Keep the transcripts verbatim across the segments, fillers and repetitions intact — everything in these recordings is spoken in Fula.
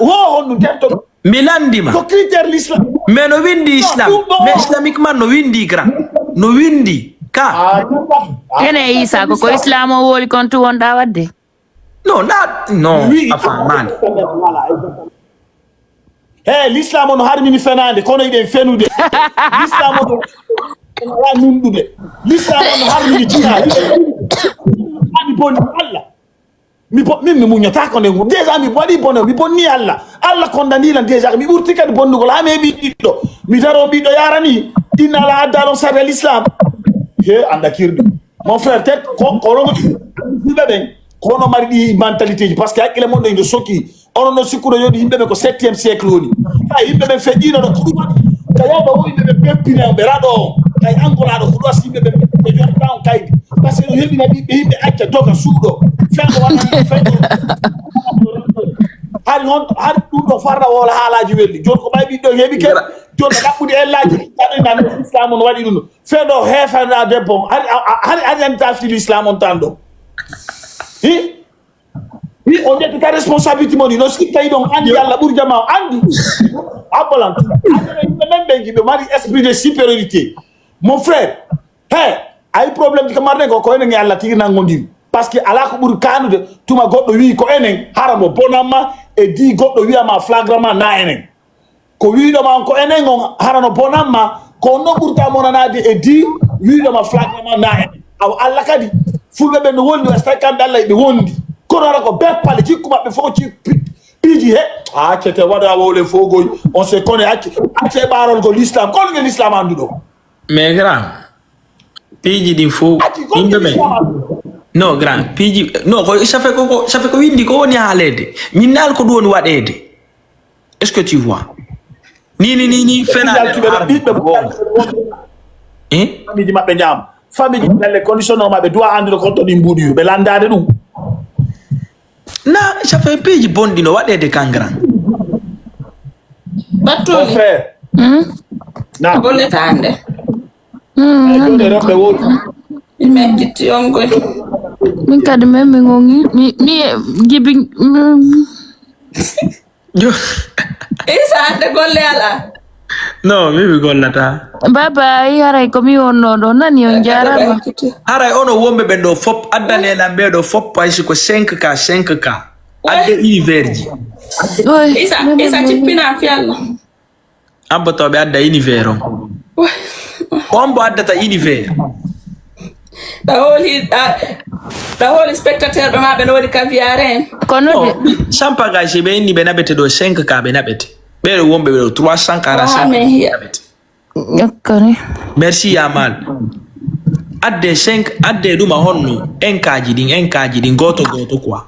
Wo honɗum tertoɗo? Mi landima. Ko critère l'islam. Mais no windi islam. Mais islamiquement no windi grand. No windi ka. Ene isa ko ko islam o woli kon tu wonɗa wadde. No, na, no, a famani. He, l'islam on harmini fenande, kono iɗen fenude. L'islam on ala nunɗude. L'islam on harmini jina. Ani boni Allah. Mi bo, min mi muññataako nde. Déjà mi waɗi bone, mi bonni Allah. Allah kondani lan déjà, mi ɓurti kadi bonnugol. Ha mi heɓi ɓiɗɗo, mi daro ɓiɗɗo yarani. Inna ala adda ɗon sarre l'islam. He, anda kirɗo. Mon frère, tet ko kono yimɓe ɓen kono mari ɗi mentalité ji, parce que hakkille mon ɗo ino soki. Onon no sikkuɗo yoni yimɓe ɓen ko septième siècle woni. Kay yimɓe ɓen feƴƴino ɗo ko ɗum waɗi. Ka yawma wo yimɓe ɓen peppine on ɓe raɗo on. Kay Angola ɗo ko ɗo asi yimɓe ɓen ko joni town kaydi. Parce que no heɓina ɓiɓɓe yimɓe acca doga suuɗo. Fengo wona fengo. Hari on hari ɗum ɗo farra wala haalaji welli. Joni ko ɓay ɓiɗɗo heɓi ke. Joni ɗaɓɓude ellaji. Taɗo nan islam on waɗi ɗum. Feɗo heefanɗa debbo on hari hari hari anita fil islam on tan ɗo. Hi hi o ƴettata responsabilité mon ɗi no sikka yiɗon andi Allah ɓuri jama o andi. Abbolan adana yimɓe men ɓen jiɓe mari esprit de supériorité. Mon frère, he ayi problème ji ko marɗen ko ko enen e Allah tigi nangodiri. Parce que ala ko ɓuri kanude tuma goɗɗo wi ko enen hara mo bonamma e di goɗɗo wiyama flagrament na enen. Ko wiɗoma on ko enen on harano bonamma ko on non ɓurta monanade e di wiɗoma flagrement na enen. Awa Allah kadi fulɓe ɓen no wonni wasta kamɓe Allah ɓe wondi kono hara ko beppale jikku maɓɓe fof ci piiji he a accete waɗa wowle fof goy. On se connaît acce acce ɓarolgo l'islam kolge l'islam anduɗo. Mais grand, piiji ɗin fof yimɓe ɓen. Non grand, piiji non ko safe ko ko safe ko windi ko woni haalede. Min naal ko ɗum woni waɗede. Est-ce que tu vois? Ni ni ni ni fena ɓiɓɓe. Famille maɓɓe ñaama. Famille maɓɓe les conditions no maɓɓe doit andude ko to ɗin mbuɗi ɓe landade ɗum. Na ça fait piiji bonɗi no waɗede kan grand. Battoni. Mon frère. Hmm? Na. Golletande. Hmm. Ay joni rewɓe wowli. Mi mettitti on koy. Min kadi men mi gongi mi mi gibi. Isa ande golle ala. No mi mi gollata. Baba ay haray ko mi wonno ɗo nani on jarama. Haray ono wonɓe ɓen ɗo fop addane lan ɓe ɗo fop hay siko cinq k cinq k. Adde univers ji. Isa isa cippina fi Allah. Abba to ɓe adda univers on. Ko on bo addata univers. Ɗa hooli ɗa ɗa hooli spectateur ɓe ma ɓe no waɗi caviar en. Kono de champagne si ɓe inni ɓe naɓete ɗo cinq k ɓe naɓete. Ɓeɗo wonɓe ɓe ɗo trois cent quarante cinq ɓe naɓete. Jokkani. Merci yamal. Adde cinq adde ɗuma honno enkaji ɗin enkaji ɗin goto goto quoi.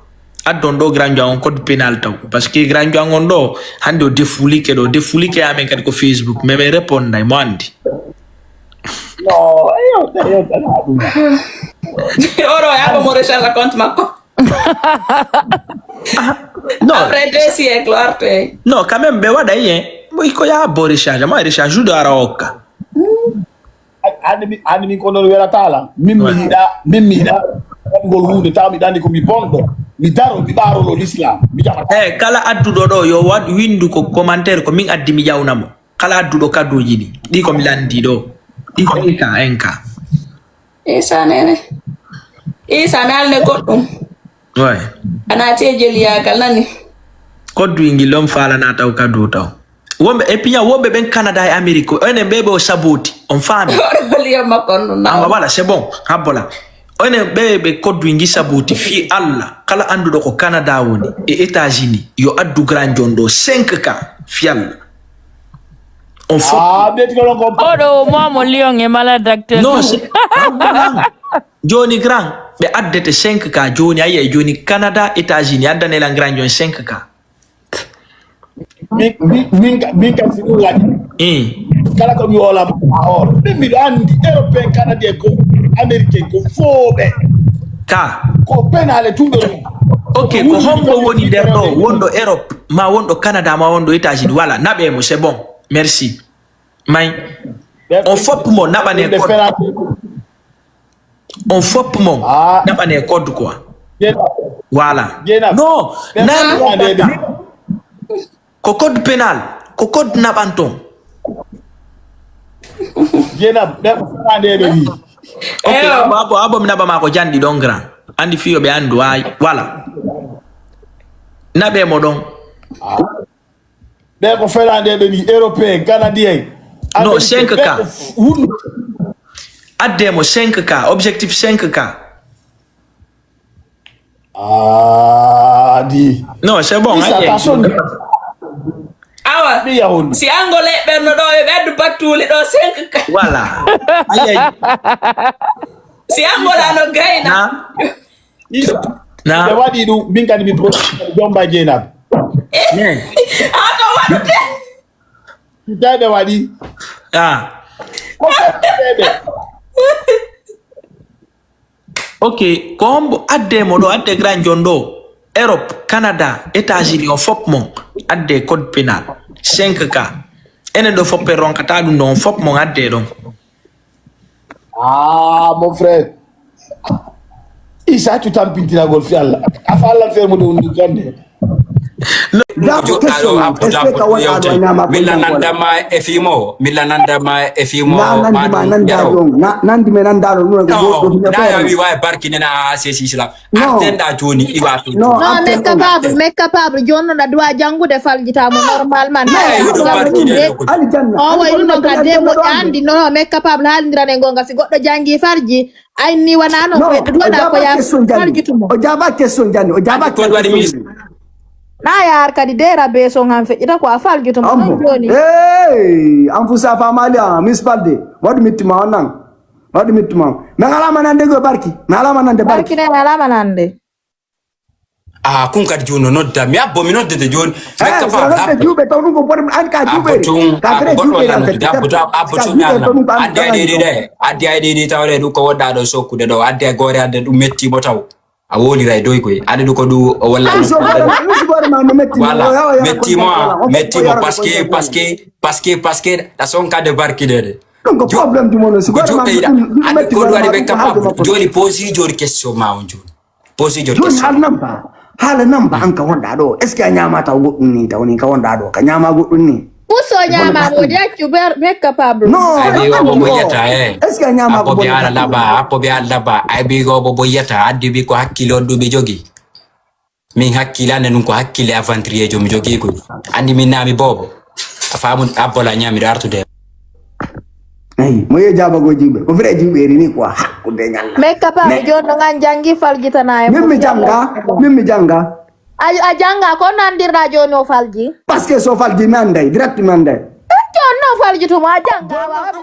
Addon ɗo grand juan on code pénal taw parce que grand juan on ɗo hande o defulike ɗo defulike amen kadi ko facebook mais ɓe réponday mo andi. Oɗo yaɓa mo recharge compte makko. Non. Après deux siècles arte. Non quand même ɓe waɗay en. Ɓoy ko yaha bo recharge ma recharge uɗo ara okka. Hande min ko noon welata lan min mi yiɗa min mi yiɗa waɗugol hunde taw miɗa andi ko mi bonɗo mi daro mi ɓarolo l'islam mi jaɓata. Eyi kala adduɗo ɗo yo waɗ windu ko commentaire ko min addi mi ƴawnamo. Kala adduɗo kaduji ɗi ɗi komi landi ɗo. Ɗi ko enka enka. Isa nene. Isa mi alne goɗɗum. Way. A naati e jeliyagal nani. Koddu ingil on faalana taw kadu taw. Wonɓe e piña wonɓe ɓen Canada e Amérique ko enen ɓe ɓe o saboti on faami. Hoore holiyam makko on ɗum. Awa wala c'est bon habbola. Onen ɓe ɓe koddu e ngisa buuti fii Alla kala annduɗo ko Canada woni e États-Unis yo addu grand jon ɗo cinq K fii Alla. On fof. Ah, ɓe tiga ɗon ko. Oɗo momo Lyon e mala docteur. Non, c'est joni grand ɓe addete cinq K joni a yiyay joni Canada États-Unis addane lan grand jon cinq K. Min min min ka min ka si ɗum waɗi. Eh. Kala ko mi woola ma a hoolo. Min miɗo anndi européen canadien ko américain ko fooɓe. Ka. Ko penale tumɓe ɗum. Ok ko hombo woni nder ɗo wonɗo Europe ma wonɗo Canada ma wonɗo États-Unis voilà naɓe mo c'est bon merci. May on fopp mo naɓane code. On fopp mo naɓane code quoi. Voilà. Non. Nan. Ko code pénal, ko code naɓan ton. Jenab, ɓe ko fanaande ɓe wi. Ok, abo, abo, abo mi naɓa ma ko janɗi ɗon grand. Andi fiyo ɓe andu ay, voilà. Naɓe mo ɗon. Ɓe ko fanaande ɓe wi, européen, canadien. Non, cinq K. Adde mo cinq K, objectif cinq K. Ah, di. Non, c'est bon. Isa, Aye. Ka sonni. Awa. Mi yahun. Si angolais ɓen no ɗo ɓe ɓeddu battuli ɗo cinq K. Voilà. Aye. Si angolano gayna. Na. Isa. Na. Ɓe waɗi ɗum, min kadi mi pro-, jomba Jenab. Ne. Ako waɗude. Tawi ɓe waɗi. Ah. Ko ɓe. Ok, ko hombo adde mo ɗo, adde grand jon ɗo. Europe, Canada, États-Unis, on fop mon. Adde code pénal. Cinq K. Enen ɗo fop en ronkata ɗum ɗo, on fop mon adde ɗon. Ah, mon frère. Isa tu tampintinagol fi Allah. Afa Allah fe mo ɗum ɗum kande. Joɗɗaɗo abbuta abbuta yewte. Milla nandama e fimo milla nandama e fimo Na nandi ma nanda ɗon. Na nandi me nanda ɗon. Ɗum ko goɗɗo hino na feere. Yawi wa e barkinena a sesi islam. No. Artenda joni iwa to. No, No, mais attention. Capable, mais Capable, jooni noon a duwa janngude faljitaama normalement. Eyi, ɗum barkinene ko. Aljanna. O wayi ɗum noon ka Aljanna demo ɗo andi. andi noon, mais Capable haalindira e goonga, si goɗɗo janngi farji, ayni wona noon No, ko e o duwana ko jaaba ya question janni. faljutumo. O jaaba question janni. O jaaba Ko waɗi question mis. janni. Na yaar kadi dera be so ngam feƴƴita ko a faljutumo Ambo. noon jooni. Hey, an fu safa mali a mispalde. Waɗu mittuma on nan. Waɗu mittuma on. Mi alama nande go barki. Mi alama nande barki. Barki ne alama nande. Ah, kun kadi joni no nodda mi abbo mi noddete joni. Eh, so nodde juuɓe taw ɗum ko bone an ka Abbo juuɓe. tun Ka abbo fere goɗɗo juuɓe walla an noddude fete. Abbo tun abbo Ka tun juuɓe yalla. to ɗum ko an Addi ay ɗiɗi de. Addi ay ɗiɗi tawre ɗum ko wonɗa ɗo sokkude ɗo. Addi ay gore adde ɗum metti mo taw. A woliray doy koy. Addi ɗum ko ɗum o walla. Ay so gore ma, so gore ma no metti mo. Voilà. Yo, yo, yo, Metti mo, yo, yo, metti yo, mo yo, parce que yo, parce que parce que parce que da son ka de barki de. Ɗum ko problème du monde. So Ko gore ma joɓɓe yiɗa. ɗum Addi metti ko gore ɗum ma ari ɓe ɗum ko haalde capable. makko. Joni posi joni question ma on joni. Posi joni Joni question. Hal namba. Haala namba an ka wonɗa ɗo. Est-ce que a ñamata o goɗɗum ni taw ni ka wonɗa ɗo? Ka ñama goɗɗum ni. Puso ñama mo de accu ber be Capable. No. Ay ɓe wo bobo yetta eh. Est-ce que a ñama Appo ko ɓe ala laba, appo ɓe ala laba. Ay ɓe go bobo yetta addi ɓe ko hakkille on ɗum ɓe jogi. Min hakkille ande ɗum ko hakkille aventurier jo mi jogi ko. Andi min nami bobo. A famu abbola ñami ɗo artude. Ay, mo ye jaba go jibe. Ko fere jibe ri ni quoi. Hakkude ñalla. Mais Capable Mais- jooni no ngan janngi faljitana e Min mi janga, min mi janga. A a jannga ko nandirɗa jooni o falji. Parce que so falji mi anday, direct mi anday. Jooni no faljutumo a jannga.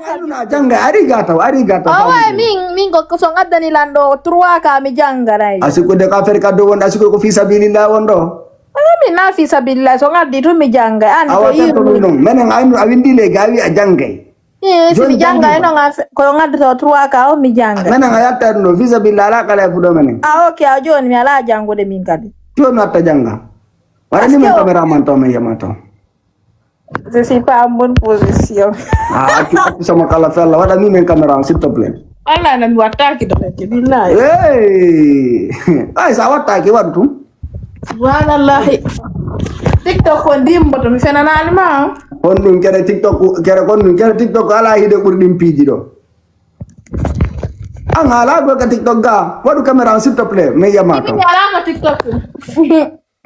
Ay, ɗum a janga, ari ga taw, ari ga taw. O way min min ko so ngaddani lan ɗo trois ka mi janngaray. A sikkude ko affaire kaddo wonɗo, a sikkude ko fi sabilillah wonɗo. Min na fi sabilillah so ngaddi tun mi jannga an ko Awa tan to ɗum yirmi. Ɗum. Menen ayno a windi le gawi a jangay. Eh, si Joni mi jannga jannguɗa. e noon a fe- ko ngaddoto trois ka o mi jannga. Menen a yatta ɗum ɗo, fi sabilillah ala kala e fuɗo menen. A ok a jooni mi alaa janngude min kadi. Jooni watta janga. Wara ni Parce men que- kameraman to men yama to. Je suis pas en bonne position. Ah, accu accu sama kala fella. Wara ni men kameraman s'il te plaît. Allah na mi wattaki ɗo reke billahi. Hey! Ay sa wattaki waɗu tum. Wallahi. TikTok ko ndimboto mi fenanani ma. Kon ɗum kere TikTok kere kon ɗum kere TikTok ala hide ɓuri ɗin piiji ɗo. An ala go ka TikTok ga waɗu caméra s'il te plaît men yama to. Ala ko TikTok.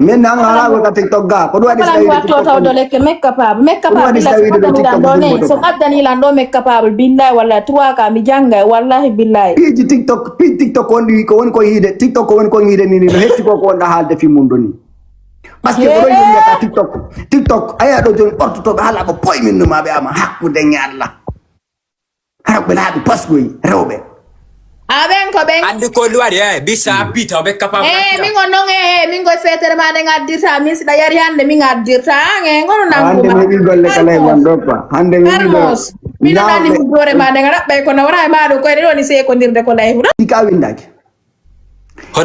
Min an ala go ka TikTok ga ko ɗum waɗi Wala tawi mi watto TikTok taw kon. Dole ke make capable make capable Waɗi bila tawi so ɗo gaddani lan TikTok ɗo ɗum ne ɗo. So gaddani lan ɗo make capable billahi walla trois ka mi jannga wallahi billahi. Piiji TikTok piiji TikTok on ɗi ko woni ko yiide TikTok ko woni ko yiide ni ni no hetti ko ko wonɗa haalde fi mum ɗo ni. Parce que ko ɗo yimɓe ka TikTok TikTok aya ɗo joni ɓortotoɓe haala ɓe poy min numa ɓe ama hakkude ñalla. Hara ɓe laaɓi pasgoyi rewɓe. A ɓen ko ɓen. Andi ko luwari eh bisa pita be capable. Eh min on non eh min ko fetere ma nde ngaddirta min siɗa yari hannde min ngaddirta an eh ngono Hande nanguma. mi wi golle ka lay man ɗo quoi. Hande mi wi ɗo. Almos. Min anani hudore ma nde ngaɗa ɓay ko nawra e maɗo koyɗe ɗo ni seekondirde ko lay huɗa. Ɗi ka windaki.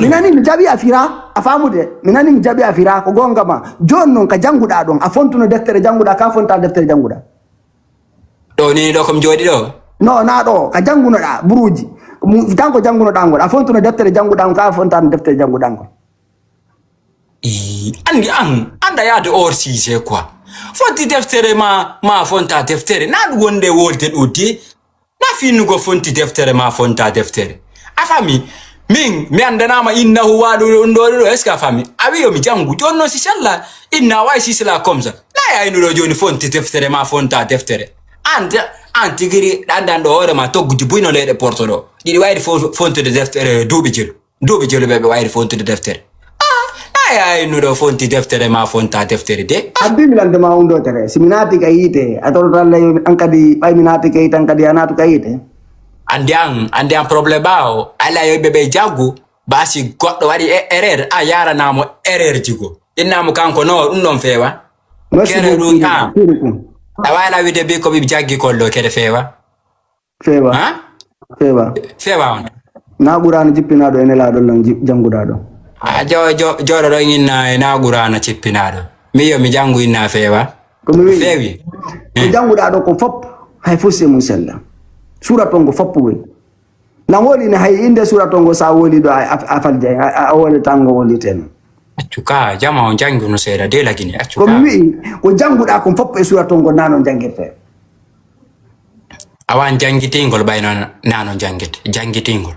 Mi nani mi jaɓi a fira a famude mi nani mi jaɓi a fira ko gonga ma joni noon ka jannguɗa ɗon a fontuno deftere jannguɗa ka fonta deftere jannguɗa. Ɗo ni ɗo komi jooɗi ɗo. No na ɗo ka janngunoɗa buruji. Mu- tan ko janngunoɗa ngol a fontuno deftere jannguɗa ngol ka fontano deftere jannguɗa ngol. Ii, anndi an, annda yaade hors sujet quoi. Fonti deftere ma, ma fonta deftere. Na ɗum wonde wolde ɗo de. Na finnugo fonti deftere ma fonta deftere. A fami? Min, mi anndanaama innahu wa ɗo, ɗo, ɗo, ɗo, est-ce que a fami? A wi yo mi janngu. Jooni noon si sella, inna wa si sella comme ça. Na yaynuɗo jooni fonti deftere ma fonta deftere. An, an tigiri ɗanɗanɗo hoore ma togguji buy no leyɗe porto ɗo. Ɗiɗi wayde fo-, fontude deftere duuɓi jelu. Duuɓi jelu ɓe ɓe wayde fontude deftere. Ah, na yaynuɗo fonti deftere ma fonta deftere de. Ah. Abbi mi lande ma undo tere. Si mi naati ka yiite, a toroto Allah yo an kadi, ɓay mi naati ka yiite, an kadi a naatu ka yiite. Anndi an, anndi an problème ɓaawo, Allah yo ɓe ɓe jaggu, ba si goɗɗo waɗi e-, erreur, a yaranamo erreur jigo. Innamo kanko no, ɗum ɗon feewa. Merci Kere beaucoup, ɗum, ah. Merci beaucoup. A waala wiide bi ko ɓe jaggi kollo kede feewa. Feewa. Ha? Feewa. Feewa on. Na Qur'aana jippinaaɗo e Nelaaɗo lan ji-, jannguɗaa ɗo. A jo-, jo-, jooɗo ɗo inna e na Qur'aana jippinaaɗo. Mi yo mi janngu inna feewa. Ko mi wi'i. Feewi. Ko Eh. jannguɗaa ɗo ko fop, hay fof c'est mun sella. Suura ton ko fop woy. Lan woli ne hay innde suura ton ko sa woli ɗo a, a, a falde, a, a, a woli tango woli ten. Accu ka, jama on janngu no seeɗa, de lagine, accu Ko ka. mi wi'i, ko jannguɗaa kon fop e suura ton ko nanon janngirte. Awa an janngitingol ɓay noon nano janngete, janngitingol.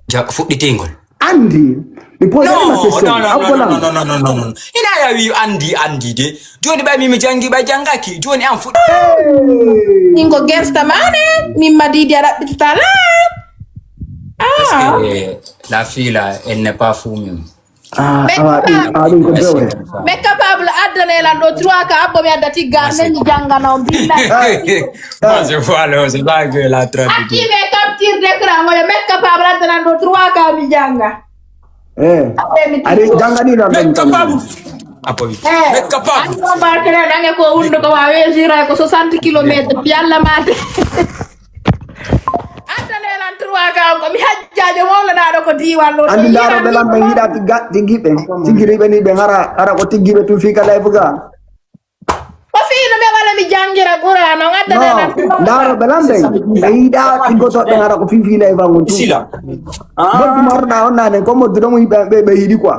Ja-, fuɗɗitingol. Anndi, mi posé No, ma question. no, no, Abbo no, Lam. no, no, no, no, no, no. Ina ya wi anndi, anndi de. Jooni ɓay mi, mi janngi, ɓay janngaki. Jooni an fuɗɗi. Hey! Min ko gersta mane, min madidi a raɓɓitata la. Parce Ah. que la fille là, elle n'est pas fou même. Ah, Ɓe ah, ɗum, ah, ɗum ko dewre. Ɓe capable addane lan ɗo trois ka abbo mi adda tigga an nen mi jangana on billahi. Ah, ah. Moi, je vois le, je vois que la traduction. Acci ɓe capture d'écran ngoyo ɓe capable addane lan ɗo trois ka mi janga. Eh. Abbe mi Ari tigi. Jangani lan Ɓe ɗum. Capable. Abbo mi. Eh. Ɓe capable. An ko barkere nange ko wundo ko wa wesira ko soixante kilomètres fi Allah mate. Addane lan trois ka ko mi hajjaajo mawlanaaɗo ko diiwal ɗo. Anndi ndaarooɓe lan ɓe yiɗa tigga-, tiggiiɓe. Tiggiriiɓe ni ɓe hara, hara ko tiggiiɓe tun fii ka live ga. Ko fii no ɓe wala mi janngira Qur'aana, on addane No, lan trois ka. Ndaarooɓe lan ɓe. Ɓe yiɗa tiggotooɓe hara ko fii fii live ngun tun. Sila. Ah. Moddu mo orɗa on nanen, ko moddu ɗo mo ɓe, ɓe, ɓe yiɗi quoi.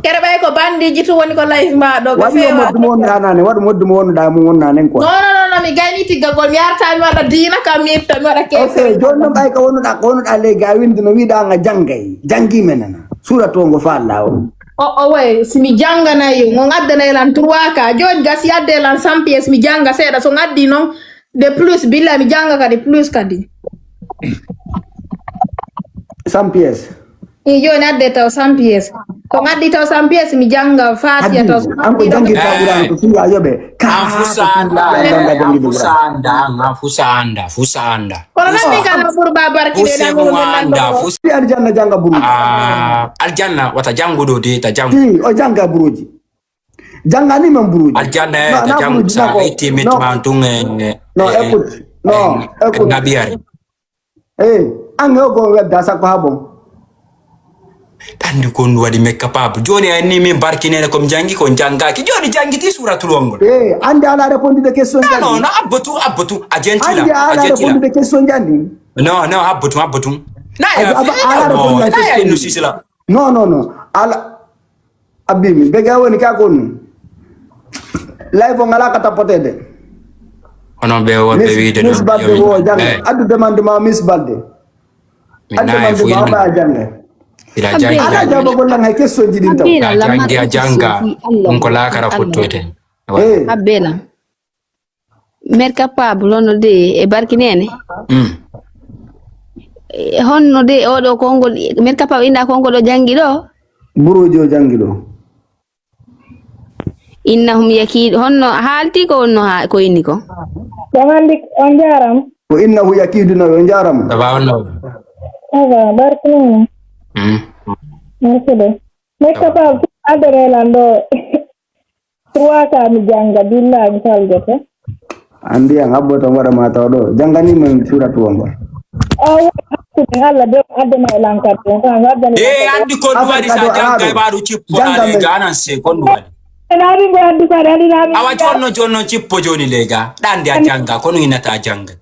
Kere ɓay ko bandiji tun woni ko live ma ɗo, ɓe Waɗi o feewa. moddu mo wonɗa nane, waɗu moddu mo wonɗa mo wonna nen quoi. Non, non, non, non, mi gayni tiggagol, mi arta mi waɗa diina kam, mi itta mi waɗa Ok, kefe. Jooni non ɓay ko wonnuɗa, ko wonnuɗa ley ga winndi no wiɗa nga janngay, janngi men nana. Suura to ngo fa Allah o. O, o way, si mi jannganay, on addanay lan trois ka, jooni gasi adde lan cent pièces, mi jannga seeɗa, so ngaddi non, de plus, billa mi jannga kadi plus kadi. Cent pièces. I jooni adde taw cent pièces. Ko ngaddi taw cent pièces, mi jannga Fatiha taw Addi, an ko janngi ta Qur'an ko fiya yoɓe. An fu sa anda, an fu sa anda, an fu sa anda, fu sa anda. Kono nan min kala pour ba barki de nan mo anda, fu Fi aljanna jannga buruji. Ah, aljanna wata jannguɗo de ta janngu. Fi o jannga buruji. Jannga ni man buruji. Aljanna eh, ta janngu sa itti mit man tun eh. No, eh, écoute. No, eh, écoute. Nabiyari. Eh, an o go wedda sakko ha bon. Anndi ko ɗum waɗi mi capable. Jooni a inni min barkinene ko mi janngi ko mi janngaaki. Jooni janngiti suuratul wongol. Eh, anndi ala répondu de question Non, janngi. non, non, abbo tu, abbo tu. A jentila, Anndi a ala jentila. répondu de question janngi. Non, non, abbo tu, abbo tu. Na Abbo, ya abbo, ala no, répondu na ya question. no sisila. Non, non, non. Ala, Abimi, be ga woni ka kon. Live on ala ka tapotede. Hono ɓe wonɓe Miss, wiide Miss ɗum, Balde yo mi wo jannge. Eh. Addu demande ma Miss Balde. Mi Addu nayi demande fu ma innu. Ba jannge. Ila Abbi. jannge. Ala jabo gollan hay kesso jidin taw. Abbi. Ila A janngi, a lamar jannga. Fi Allah. Ɗum ko laakara Allah. Fottoyte. Eh. Abbe lam. Mère capable hono de e barki nene. Mm. E, honno de oɗo konngol, mère capable inna konngol o janngi ɗo? Buruji o janngi ɗo. Innahum yakiid-, honno haalti ko honno ha-, ko inni ko? Ɗon anndi on njaaraama. Ko innahu yakiiduna, on njaaraama. Ça va, on no? Ça va, barki nene. Mm. Merci de. Mère capable, adore lan ɗo. Trois ka mi jannga, billahi mi salgete. Anndi an abbo tan waɗa ma taw ɗo. Jannganima en suuratu o ngo. O woni hakkunde Allah be adde ma e lankar ɗum. Kan adde ma Eh, anndi ko ɗum waɗi sa jannga e ɓaaɗo cippo Jannga ale men. Ga anan se ko ɗum waɗi. Nabi ngo addu kare, adi nabi. Awa jonno, jonno cippo jooni le ga. Ɗande a jannga, kono inata jannga.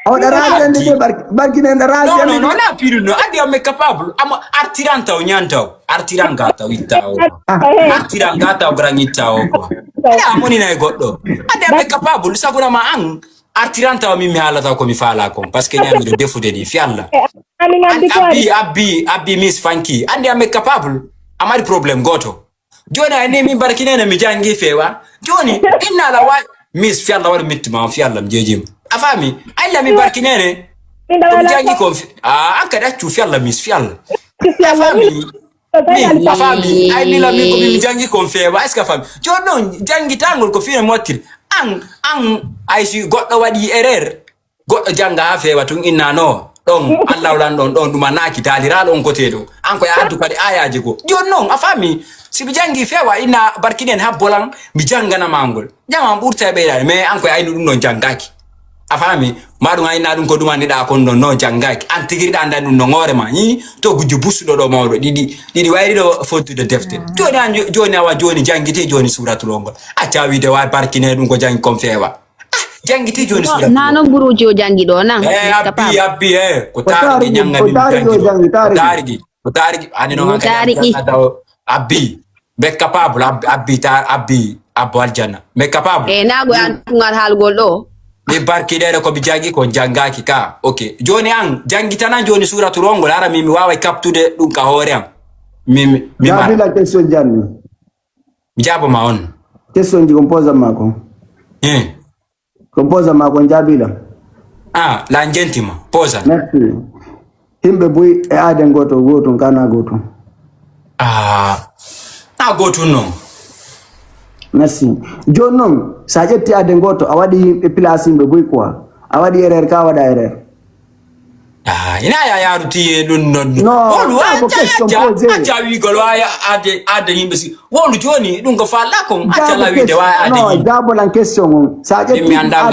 Oɗo raasi en de, barki, barki nen ɗo raasi en de. Non, non, non, na piru no. Andi amme capable. Ama artiranta o nyanta o. Artiranga ta o itta o. Ah. Artiranga ta o gran itta o quoi. Andi amoni na e goɗɗo. Andi amme capable. Saguna ma an. Artiranta o min mi haalata ko mi faala kon. Parce que ni amiɗo defude ni. Fi Allah. An abbi, abbi, abbi Miss Fanki. Andi amme capable. Amari problème goto. Joni a ni min barkinene mi jangi fewa. Joni inna la wa Miss fi Allah wari mitti ma fi Allah mi jeji. A fami? Ay la mi barkinene. Ko mi jangi kon fi. Ah, an ka da cu fi Allah Miss fi Allah. A fami? Mi, a fami? Ay ni la mi ko mi jangi kon fewa. Est-ce que a fami? Joni non jangi tangol ko fina mottir. An, an ay si goɗɗo waɗi erreur. Goɗɗo jannga haa feewa tun inna no ɗon Allah lan ɗon ɗon ɗuma naaki daaliraaɗo on kote ɗo. An ko ya addu kadi ayaaji go. Joni non a faami si mi janngi feewa inna barkinen habbo lan mi janngana ma ngol. Jama an ɓurta e ɓeydaade mais an ko ya aynu ɗum ɗon janngaaki. A faami ma ɗum a inna ɗum ko ɗum anniɗa kon ɗon no janngaaki an tigiri ɗa andan ɗum no ngoore ma yi to gujjo busuɗo ɗo mawɗo ɗiɗi ɗiɗi wayri ɗo fottude defte. Joni an joni awa joni janngite joni suuratul o ngol. Acca wiide wa barkine ɗum ko janngi kon feewa. Jangiti joni sura. Na non buruji o jangi ɗo nan. Eh, abbi, abbi, eh. Ko taarigi nyanga min jangi. Taarigi, taarigi. Taarigi. Ko taarigi. Ani non taarigi. Abbi. Be capable, abbi, abbi, tar, abbi, abbo aljanna. Be capable. Eh, na go an tungal halgol ɗo. Mi barki ɗeɗo ko mi jangi ko jangaki ka. Ok. Joni an, jangitana joni suratul o ngol ara mi mi wawa captude ɗum ka hoore am. Mi, mi, mi mara. Jabila question janni. Mi jaabo ma on. Question ji kon posa ma kon. Eh. Kon posa ma kon jaabila. Ah, la jenti ma. Posa. Merci. Himɓe buy e aaden gooto, gootum, kana gootum. Ah. Na gootum non. Merci. Joni non, sa ƴetti aaden gooto, a waɗi yimɓe place yimɓe buy quoi. A waɗi erreur ka waɗa erreur. Ah, ina ya yaru ti e ɗum non. No, wolu acca acca acca wigol wa ade ade yimɓe si wolu joni ɗum ko falla kon acca la wide wa ade yimɓe. Jabolan question on sa ƴetti mi anda